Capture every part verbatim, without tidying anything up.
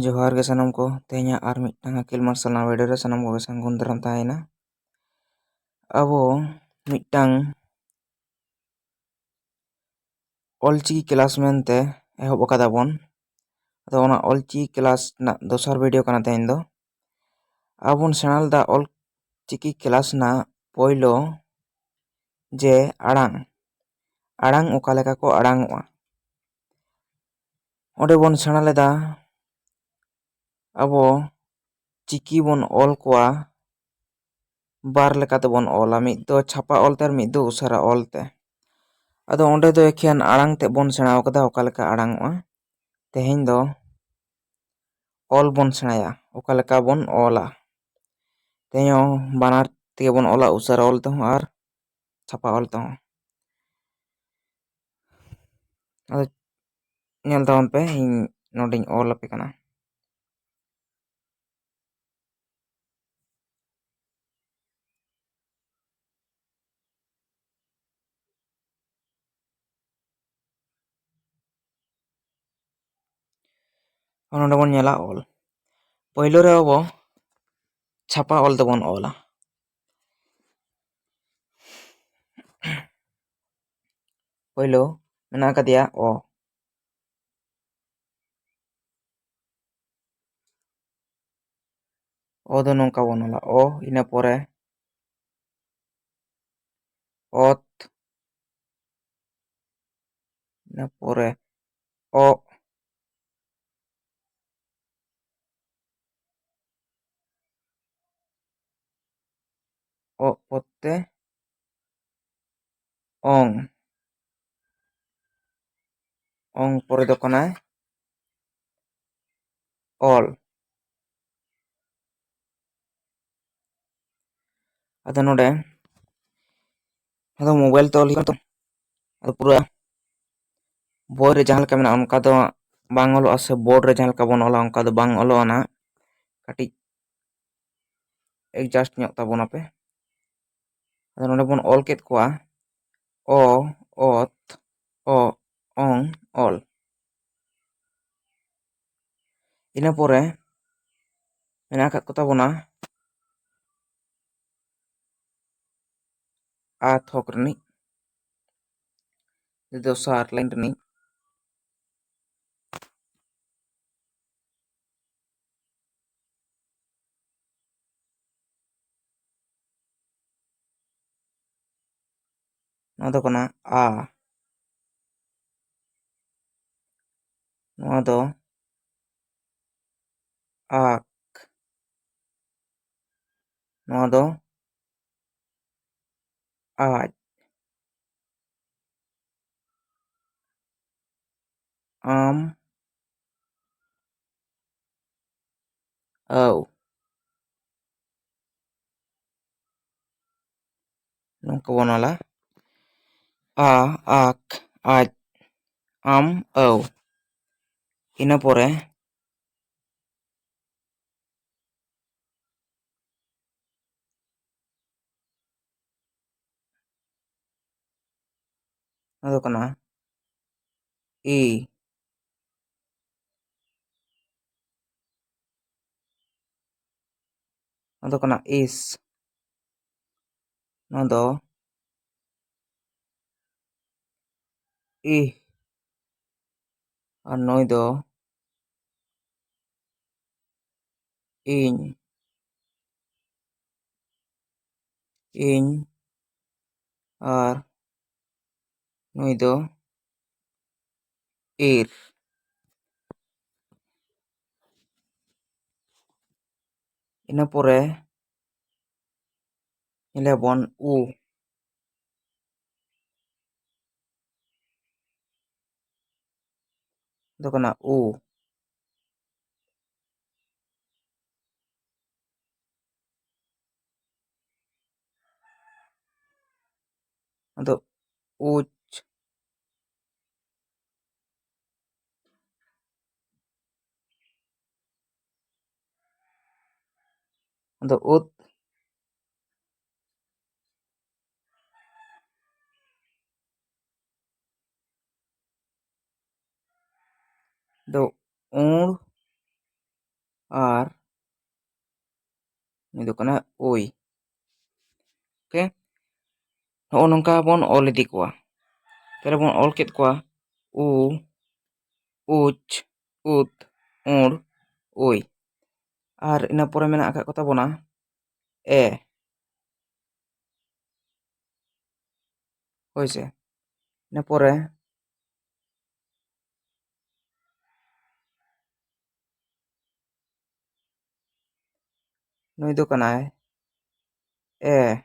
ᱡᱚᱦᱟᱨ ᱜᱮ ᱥᱟᱱᱟᱢ ᱠᱚ᱾ ᱛᱮᱦᱮᱧᱟᱜ ᱟᱨ ᱢᱤᱫᱴᱟᱝ ᱟᱹᱠᱤᱞ ᱢᱟᱨᱥᱟᱞ ᱨᱮᱱᱟᱜ ᱵᱷᱤᱰᱤᱭᱳ ᱨᱮ ᱥᱟᱱᱟᱢ ᱠᱚᱜᱮ ᱥᱟᱹᱜᱩᱱ ᱫᱟᱨᱟᱢ ᱛᱟᱦᱮᱸᱭᱮᱱᱟ᱾ ᱟᱵᱚ ᱢᱤᱫᱴᱟᱝ ᱚᱞᱪᱤᱠᱤ ᱠᱞᱟᱥ ᱢᱮᱱᱛᱮ ᱮᱦᱚᱵ ᱟᱠᱟᱫᱟ ᱵᱚᱱ᱾ ᱟᱫᱚ ᱚᱱᱟ ᱚᱞᱪᱤᱠᱤ ᱠᱞᱟᱥ ᱨᱮᱱᱟᱜ ᱫᱚᱥᱟᱨ ᱵᱷᱤᱰᱤᱭᱳ ᱠᱟᱱᱟ ᱛᱮᱦᱮᱧ ᱫᱚ᱾ ᱟᱵᱚ ᱵᱚᱱ ᱥᱮᱬᱟ ᱞᱮᱫᱟ ᱚᱞᱪᱤᱠᱤ ᱠᱞᱟᱥ ᱨᱮᱱᱟᱜ ᱯᱳᱭᱞᱳ ᱡᱮ ᱟᱲᱟᱝ, ᱟᱲᱟᱝ ᱚᱠᱟ ᱞᱮᱠᱟ ᱠᱚ ᱟᱲᱟᱝ ᱚᱜᱼᱟ᱾ ᱚᱸᱰᱮ ᱵᱚᱱ ᱥᱮᱬᱟ ᱞᱮᱫᱟ ᱟᱵᱚ ᱪᱤᱠᱤ ᱵᱚᱱ ᱚᱞ ᱠᱚᱣᱟ, ᱵᱟᱨ ᱞᱮᱠᱟ ᱛᱮᱵᱚᱱ ᱚᱞᱟ, ᱢᱤᱫ ᱫᱚ ᱪᱷᱟᱯᱟ ᱚᱞ ᱛᱮ ᱟᱨ ᱢᱤᱫ ᱫᱚ ᱩᱥᱟᱹᱨᱟ ᱚᱞ ᱛᱮ᱾ ᱟᱫᱚ ᱚᱸᱰᱮ ᱫᱚ ᱮᱠᱷᱮᱱ ᱟᱲᱟᱝ ᱛᱮᱫ ᱵᱚᱱ ᱥᱮᱬᱟ ᱟᱠᱟᱫᱟ, ᱚᱠᱟ ᱞᱮᱠᱟ ᱟᱲᱟᱝ ᱚᱜᱼᱟ᱾ ᱛᱮᱦᱮᱧ ᱫᱚ ᱚᱞ ᱵᱚᱱ ᱥᱮᱬᱟᱭᱟ, ᱚᱠᱟ ᱞᱮᱠᱟ ᱵᱚᱱ ᱚᱞᱟ᱾ ᱛᱮᱦᱮᱧ ᱦᱚᱸ ᱵᱟᱱᱟᱨ ᱛᱮᱜᱮ ᱵᱚᱱ ᱚᱞᱟ, ᱩᱥᱟᱹᱨᱟ ᱚᱞ ᱛᱮᱦᱚᱸ ᱟᱨ ᱪᱷᱟᱯᱟ ᱚᱞ ᱛᱮᱦᱚᱸ᱾ ᱟᱫᱚ ᱧᱮᱞ ᱛᱟᱵᱚᱱ ᱯᱮ, ᱤᱧ ᱱᱚᱰᱮᱧ ᱚᱞ ᱟᱯᱮ ᱠᱟᱱᱟ᱾ ᱱᱚᱰᱮ ᱵᱚᱱ ᱧᱮᱞᱟ ᱚᱞ᱾ ᱯᱳᱭᱞᱳ ᱨᱮ ᱟᱵᱚ ᱪᱷᱟᱯᱟ ᱚᱞ ᱛᱮᱵᱚᱱ ᱚᱞᱟ᱾ ᱯᱳᱭᱞᱳ ᱢᱮᱱᱟᱜ ᱟᱠᱟᱫᱮᱭᱟ ᱚ᱾ ᱚ ᱫᱚ ᱱᱚᱝᱠᱟ ᱵᱚᱱ ᱚᱞᱟ, ᱚ, ᱤᱱᱟᱹ ᱯᱚᱨᱮ ᱚᱛ, ᱤᱱᱟᱹ ᱯᱚᱨᱮ ᱚᱜ, ᱚᱜ ᱯᱚᱨᱛᱮ ᱚᱝ, ᱚᱝ ᱯᱚᱨᱮ ᱫᱚ ᱠᱟᱱᱟᱭ ᱚᱞ᱾ ᱟᱫᱚ ᱱᱚᱰᱮ, ᱟᱫᱚ ᱢᱳᱵᱟᱭᱤᱞ ᱛᱮ ᱚᱞ ᱦᱩᱭᱩᱜ ᱠᱟᱱᱟ ᱛᱚ, ᱟᱫᱚ ᱯᱩᱨᱟᱹ ᱵᱳᱭ ᱨᱮ ᱡᱟᱦᱟᱸ ᱞᱮᱠᱟ ᱢᱮᱱᱟᱜᱼᱟ ᱚᱱᱠᱟ ᱫᱚ ᱵᱟᱝ ᱚᱞᱚᱜᱼᱟ, ᱥᱮ ᱵᱳᱨᱰ ᱨᱮ ᱡᱟᱦᱟᱸ ᱞᱮᱠᱟ ᱵᱚᱱ ᱚᱞᱟ ᱚᱱᱠᱟ ᱫᱚ ᱵᱟᱝ ᱚᱞᱚᱜᱼᱟ ᱱᱟᱦᱟᱜ᱾ ᱠᱟᱹᱴᱤᱡ adjust ᱧᱚᱜ ᱛᱟᱵᱚᱱᱟᱯᱮ᱾ ᱟᱫᱚ ᱱᱚᱰᱮ ᱵᱚᱱ ᱚᱞ ᱠᱮᱫ ᱠᱚᱣᱟ ᱚ, ᱚᱛ, ᱚ, ᱚᱝ, ᱚᱞ᱾ ᱤᱱᱟᱹ ᱯᱚᱨᱮ ᱢᱮᱱᱟᱜ ᱟᱠᱟᱫ ᱠᱚ ᱛᱟᱵᱚᱱᱟ ᱟ ᱛᱷᱚᱠ ᱨᱤᱱᱤᱡ, ᱫᱚᱥᱟᱨ ᱞᱟᱭᱤᱱ ᱨᱤᱱᱤᱡ᱾ ᱱᱚᱣᱟ ᱫᱚ ᱠᱟᱱᱟ ᱟ᱾ ᱱᱚᱣᱟ ᱫᱚ ᱟᱠ᱾ ᱱᱚᱣᱟ ᱫᱚ ᱟᱡ᱾ ᱟᱢ, ᱟᱹᱣ᱾ ᱱᱚᱝᱠᱟ ᱵᱚᱱ ᱚᱞᱟ, ᱟ, ᱟᱠ, ᱟᱡ, ᱟᱢ, ᱟᱹᱣ᱾ ᱤᱱᱟᱹ ᱯᱚᱨᱮ ᱱᱚᱣᱟ ᱫᱚ ᱠᱟᱱᱟ ᱤ᱾ ᱱᱚᱣᱟ ᱫᱚ ᱠᱟᱱᱟ ᱤᱥ᱾ ᱱᱚᱣᱟ ᱫᱚ ᱤᱦ᱾ ᱟᱨ ᱱᱩᱭ ᱫᱚ ᱤᱧ᱾ ᱤᱧ᱾ ᱟᱨ ᱱᱩᱭ ᱫᱚ ᱤᱨ᱾ ᱤᱱᱟᱹ ᱯᱚᱨᱮ ᱧᱮᱞᱟᱵᱚᱱ ᱩ᱾ ᱫᱚ ᱠᱟᱱᱟ ᱩ᱾ ᱟᱫᱚ ᱩᱪ᱾ ᱟᱫᱚ ᱩᱫ᱾ ᱫᱚ ᱩᱬ᱾ ᱟᱨ ᱱᱩᱭ ᱫᱚ ᱠᱟᱱᱟ ᱩᱭ᱾ ᱳᱠᱮ, ᱱᱚᱜᱼᱚ ᱱᱚᱝᱠᱟ ᱵᱚᱱ ᱚᱞ ᱤᱫᱤ ᱠᱚᱣᱟ᱾ ᱛᱟᱦᱞᱮ ᱵᱚᱱ ᱚᱞ ᱠᱮᱫ ᱠᱚᱣᱟ ᱩ, ᱩᱪ, ᱩᱛ, ᱩᱲ, ᱩᱭ᱾ ᱟᱨ ᱤᱱᱟᱹ ᱯᱚᱨᱮ ᱢᱮᱱᱟᱜ ᱟᱠᱟᱫ ᱠᱚ ᱛᱟᱵᱚᱱᱟ ᱮ᱾ ᱦᱳᱭ ᱥᱮ, ᱤᱱᱟᱹ ᱯᱚᱨᱮ ᱱᱩᱭ ᱫᱚ ᱠᱟᱱᱟᱭ ᱮ᱾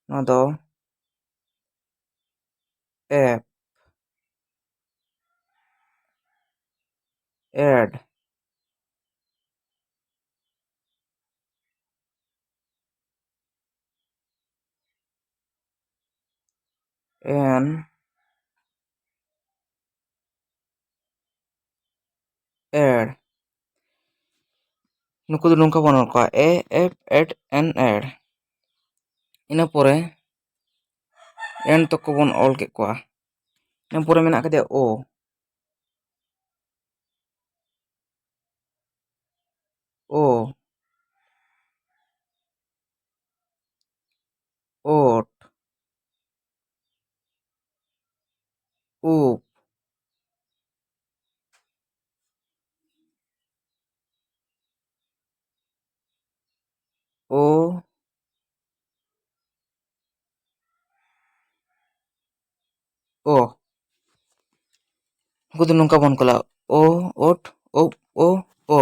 ᱱᱚᱣᱟ ᱫᱚ ᱮᱯ, ᱮᱰ, ᱮᱱ, ᱮᱰ᱾ ᱱᱩᱠᱩ ᱫᱚ ᱱᱚᱝᱠᱟ ᱵᱚᱱ ᱚᱞ ᱠᱚᱣᱟ, ᱮ ᱮᱯ ᱮᱰ ᱮᱱ ᱮᱰ᱾ ᱤᱱᱟᱹ ᱯᱚᱨᱮ ᱮᱱ ᱛᱚᱠᱚ ᱵᱚᱱ ᱚᱞ ᱠᱮᱫ ᱠᱚᱣᱟ᱾ ᱤᱱᱟᱹ ᱯᱚᱨᱮ ᱢᱮᱱᱟᱜ ᱟᱠᱟᱫᱮᱭᱟ ᱳ᱾ ᱳ, ᱳᱴ, ᱩᱯ, ᱳ, ᱳ᱾ ᱩᱱᱠᱩ ᱫᱚ ᱱᱚᱝᱠᱟ ᱵᱚᱱ ᱠᱚᱞᱟ, ᱳ, ᱳᱴ, ᱳᱯ, ᱳ, ᱳ᱾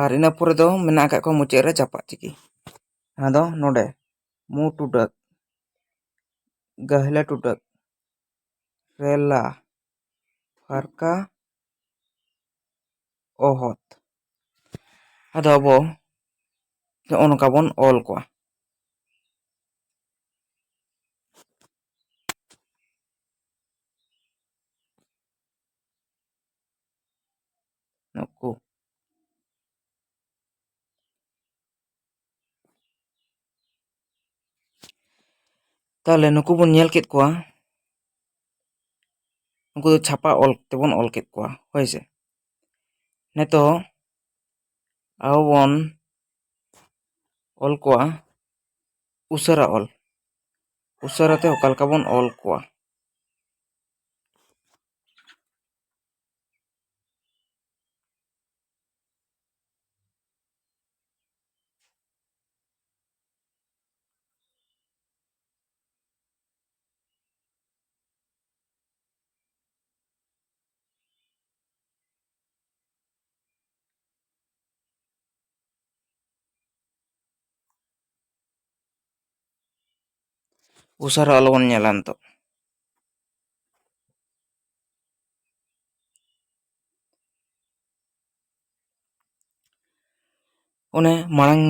ᱟᱨ ᱤᱱᱟᱹ ᱯᱚᱨᱮ ᱫᱚ ᱢᱮᱱᱟᱜ ᱟᱠᱟᱫ ᱠᱚᱣᱟ ᱢᱩᱪᱟᱹᱫ ᱨᱮ ᱪᱟᱯᱟᱫ ᱪᱤᱠᱤ, ᱡᱟᱦᱟᱸ ᱫᱚ ᱱᱚᱰᱮ ᱢᱩ ᱴᱩᱰᱟᱹᱜ, ᱜᱟᱹᱦᱞᱟᱹ ᱴᱩᱰᱟᱹᱜ, ᱨᱮᱞᱟ, ᱯᱷᱟᱨᱠᱟ, ᱚᱦᱚᱛ᱾ ᱟᱫᱚ ᱟᱵᱚ ᱱᱚᱜᱼᱚ ᱱᱚᱝᱠᱟ ᱵᱚᱱ ᱚᱞ ᱠᱚᱣᱟ᱾ ᱱᱩᱠᱩ᱾ ᱛᱟᱦᱚᱞᱮ ᱱᱩᱠᱩ ᱵᱚᱱ ᱧᱮᱞ ᱠᱮᱫ ᱠᱚᱣᱟ᱾ ᱩᱱᱠᱩ ᱫᱚ ᱪᱷᱟᱯᱟ ᱚᱞ ᱛᱮᱵᱚᱱ ᱚᱞ ᱠᱮᱫ ᱠᱚᱣᱟ, ᱦᱳᱭ ᱥᱮ᱾ ᱱᱤᱛᱚᱜ ᱟᱵᱚ ᱵᱚᱱ ᱚᱞ ᱠᱚᱣᱟ ᱩᱥᱟᱹᱨᱟ ᱚᱞ᱾ ᱩᱥᱟᱹᱨᱟ ᱛᱮ ᱚᱠᱟ ᱞᱮᱠᱟ ᱵᱚᱱ ᱚᱞ ᱠᱚᱣᱟ? ᱩᱥᱟᱹᱨᱟ ᱟᱞᱚᱵᱚᱱ ᱧᱮᱞᱟ ᱱᱤᱛᱚᱜ᱾ ᱚᱱᱮ ᱢᱟᱲᱟᱝ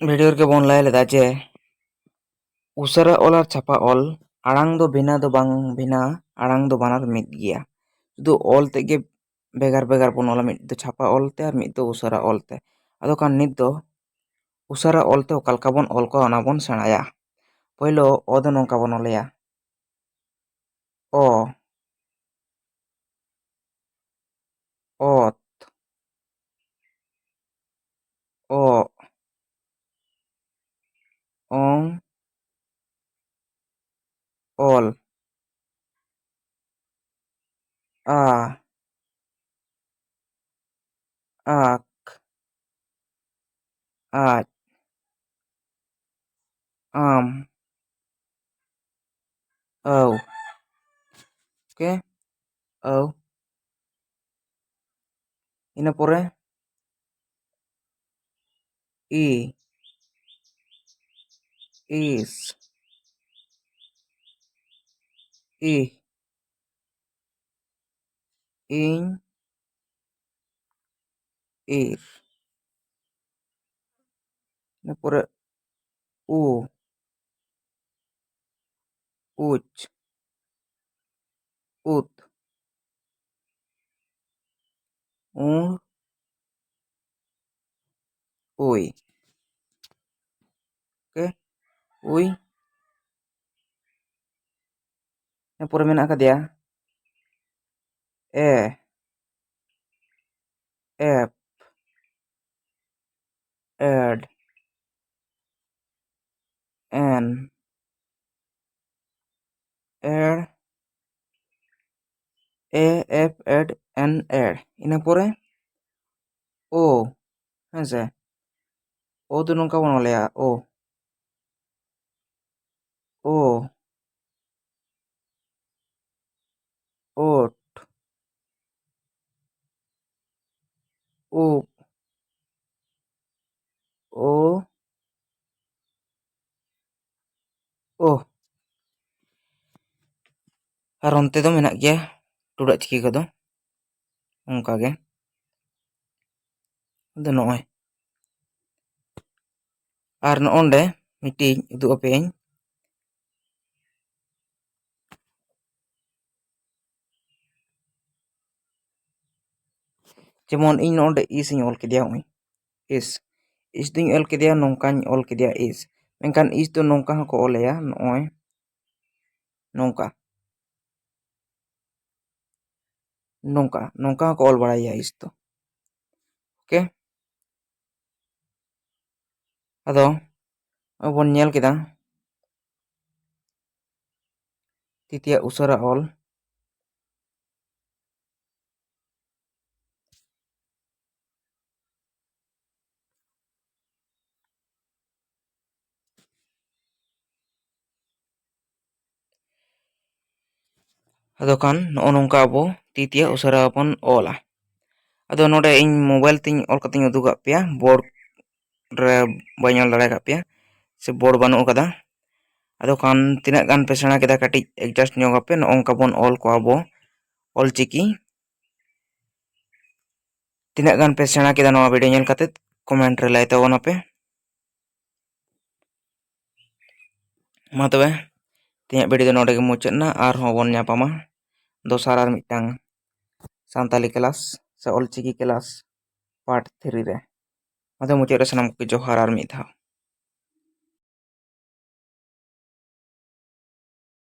ᱵᱷᱤᱰᱤᱭᱳ ᱨᱮᱜᱮ ᱵᱚᱱ ᱞᱟᱹᱭ ᱞᱮᱫᱟ ᱡᱮ ᱩᱥᱟᱹᱨᱟ ᱚᱞ ᱟᱨ ᱪᱷᱟᱯᱟ ᱚᱞ ᱟᱲᱟᱝ ᱫᱚ ᱵᱷᱤᱱᱟᱹ ᱫᱚ ᱵᱟᱝ ᱵᱷᱤᱱᱟᱹ, ᱟᱲᱟᱝ ᱫᱚ ᱵᱟᱱᱟᱨ ᱢᱤᱫ ᱜᱮᱭᱟ᱾ ᱥᱩᱫᱷᱩ ᱚᱞ ᱛᱮᱫ ᱜᱮ ᱵᱷᱮᱜᱟᱨ ᱵᱷᱮᱜᱟᱨ ᱵᱚᱱ ᱚᱞᱟ, ᱢᱤᱫ ᱫᱚ ᱪᱷᱟᱯᱟ ᱚᱞ ᱛᱮ ᱟᱨ ᱢᱤᱫ ᱫᱚ ᱩᱥᱟᱹᱨᱟ ᱚᱞ ᱛᱮ᱾ ᱟᱫᱚ ᱠᱷᱟᱱ ᱱᱤᱛ ᱫᱚ ᱩᱥᱟᱹᱨᱟ ᱚᱞ ᱛᱮ ᱚᱠᱟ ᱞᱮᱠᱟ ᱵᱚᱱ ᱚᱞ ᱠᱚᱣᱟ ᱚᱱᱟ ᱵᱚᱱ ᱥᱮᱬᱟᱭᱟ᱾ ᱯᱳᱭᱞᱳ ᱚ ᱫᱚ ᱱᱚᱝᱠᱟ ᱵᱚᱱ ᱚᱞᱮᱭᱟ, ᱚ, ᱚᱛ, ᱚᱜ, ᱚᱝ, ᱚᱞ, ᱟ, ᱟᱠ, ᱟᱡ, ᱟᱢ, ᱟᱹᱣ᱾ ᱳᱠᱮ, ᱟᱹᱣ᱾ ᱤᱱᱟᱹ ᱯᱚᱨᱮ ᱤ, ᱤᱥ, ᱤᱦ, ᱤᱧ, ᱤᱨ᱾ ᱤᱱᱟᱹ ᱯᱚᱨᱮ ᱩ, ᱩᱪ, ᱩᱛ, ᱩᱸ, ᱩᱭ᱾ ᱳᱠᱮ, ᱩᱭ᱾ ᱤᱱᱟᱹ ᱯᱚᱨᱮ ᱢᱮᱱᱟᱜ ᱟᱠᱟᱫᱮᱭᱟ A, F, add, N, add, A, F, add, N, add. ᱤᱱᱟᱹ ᱯᱚᱨᱮ O, ᱦᱮᱸ ᱥᱮ? O ᱫᱚ ᱱᱚᱝᱠᱟ ᱵᱚᱱ ᱚᱞᱮᱜᱼᱟ, O, O, ᱳᱴ, ᱩᱵ, O, O᱾ ᱟᱨ ᱚᱱᱛᱮ ᱫᱚ ᱢᱮᱱᱟᱜ ᱜᱮᱭᱟ ᱴᱩᱰᱟᱹᱜ ᱪᱤᱠᱤ ᱠᱚᱫᱚ ᱚᱱᱠᱟ ᱜᱮ᱾ ᱟᱫᱚ ᱱᱚᱜᱼᱚᱭ, ᱟᱨ ᱱᱚᱜᱼᱚᱸᱰᱮ ᱢᱤᱫᱴᱤᱡ ᱩᱫᱩᱜ ᱟᱯᱮᱭᱟᱹᱧ᱾ ᱡᱮᱢᱚᱱ ᱤᱧ ᱱᱚᱜᱼᱚᱸᱰᱮ ᱤᱥ ᱤᱧ ᱚᱞ ᱠᱮᱫᱮᱭᱟ, ᱱᱚᱜᱼᱚᱭ ᱤᱥ, ᱤᱥ ᱫᱩᱧ ᱚᱞ ᱠᱮᱫᱮᱭᱟ, ᱱᱚᱝᱠᱟᱧ ᱚᱞ ᱠᱮᱫᱮᱭᱟ ᱤᱥ, ᱢᱮᱱᱠᱷᱟᱱ ᱤᱥ ᱫᱚ ᱱᱚᱝᱠᱟ ᱦᱚᱸᱠᱚ ᱚᱞᱮᱭᱟ, ᱱᱚᱜᱼᱚᱭ ᱱᱚᱝᱠᱟ, ᱱᱚᱝᱠᱟ, ᱱᱚᱝᱠᱟ ᱦᱚᱸᱠᱚ ᱚᱞ ᱵᱟᱲᱟᱭᱟ ᱤᱥ ᱫᱚ᱾ ᱳᱠᱮ, ᱟᱫᱚ ᱱᱚᱜᱼᱚᱭ ᱵᱚᱱ ᱧᱮᱞ ᱠᱮᱫᱟ ᱛᱤᱛᱤᱭᱟ ᱩᱥᱟᱹᱨᱟ ᱚᱞ᱾ ᱟᱫᱚ ᱠᱷᱟᱱ ᱱᱚᱜᱼᱚ ᱱᱚᱝᱠᱟ ᱟᱵᱚ ᱛᱤᱛᱤᱭᱟ ᱩᱥᱟᱹᱨᱟ ᱵᱚᱱ ᱚᱞᱟ᱾ ᱟᱫᱚ ᱱᱚᱰᱮ ᱤᱧ ᱢᱳᱵᱟᱭᱤᱞ ᱛᱤᱧ ᱚᱞ ᱠᱟᱛᱮᱧ ᱩᱫᱩᱜᱟᱜ ᱯᱮᱭᱟ, ᱵᱳᱨᱰ ᱨᱮ ᱵᱟᱹᱧ ᱚᱞ ᱫᱟᱲᱮ ᱟᱠᱟᱫ ᱯᱮᱭᱟ, ᱥᱮ ᱵᱳᱨᱰ ᱵᱟᱹᱱᱩᱜ ᱟᱠᱟᱫᱟ᱾ ᱟᱫᱚ ᱠᱷᱟᱱ ᱛᱤᱱᱟᱹᱜ ᱜᱟᱱ ᱯᱮ ᱥᱮᱬᱟ ᱠᱮᱫᱟ, ᱠᱟᱹᱴᱤᱡ adjust ᱧᱚᱜ ᱟᱯᱮ᱾ ᱱᱚᱜᱼᱚ ᱱᱚᱝᱠᱟ ᱵᱚᱱ ᱚᱞ ᱠᱚᱣᱟ ᱟᱵᱚ ᱚᱞᱪᱤᱠᱤ᱾ ᱛᱤᱱᱟᱹᱜ ᱜᱟᱱ ᱯᱮ ᱥᱮᱬᱟ ᱠᱮᱫᱟ ᱱᱚᱣᱟ video ᱧᱮᱞ ᱠᱟᱛᱮ comment ᱨᱮ ᱞᱟᱹᱭ ᱛᱟᱵᱚᱱ ᱟᱯᱮ᱾ ᱢᱟ ᱛᱚᱵᱮ, ᱛᱮᱦᱮᱧᱟᱜ video ᱫᱚ ᱱᱚᱰᱮ ᱜᱮ ᱢᱩᱪᱟᱹᱫ ᱮᱱᱟ᱾ ᱟᱨᱦᱚᱸ ᱵᱚᱱ ᱧᱟᱯᱟᱢᱟ ᱫᱚᱥᱟᱨ ᱟᱨ ᱢᱤᱫᱴᱟᱝ ᱥᱟᱱᱛᱟᱞᱤ class ᱥᱮ ᱚᱞᱪᱤᱠᱤ class part three ᱨᱮ᱾ ᱢᱟ ᱛᱚᱵᱮ, ᱢᱩᱪᱟᱹᱫ ᱨᱮ ᱥᱟᱱᱟᱢ ᱠᱚᱜᱮ ᱡᱚᱦᱟᱨ ᱟᱨ ᱢᱤᱫ ᱫᱷᱟᱣ᱾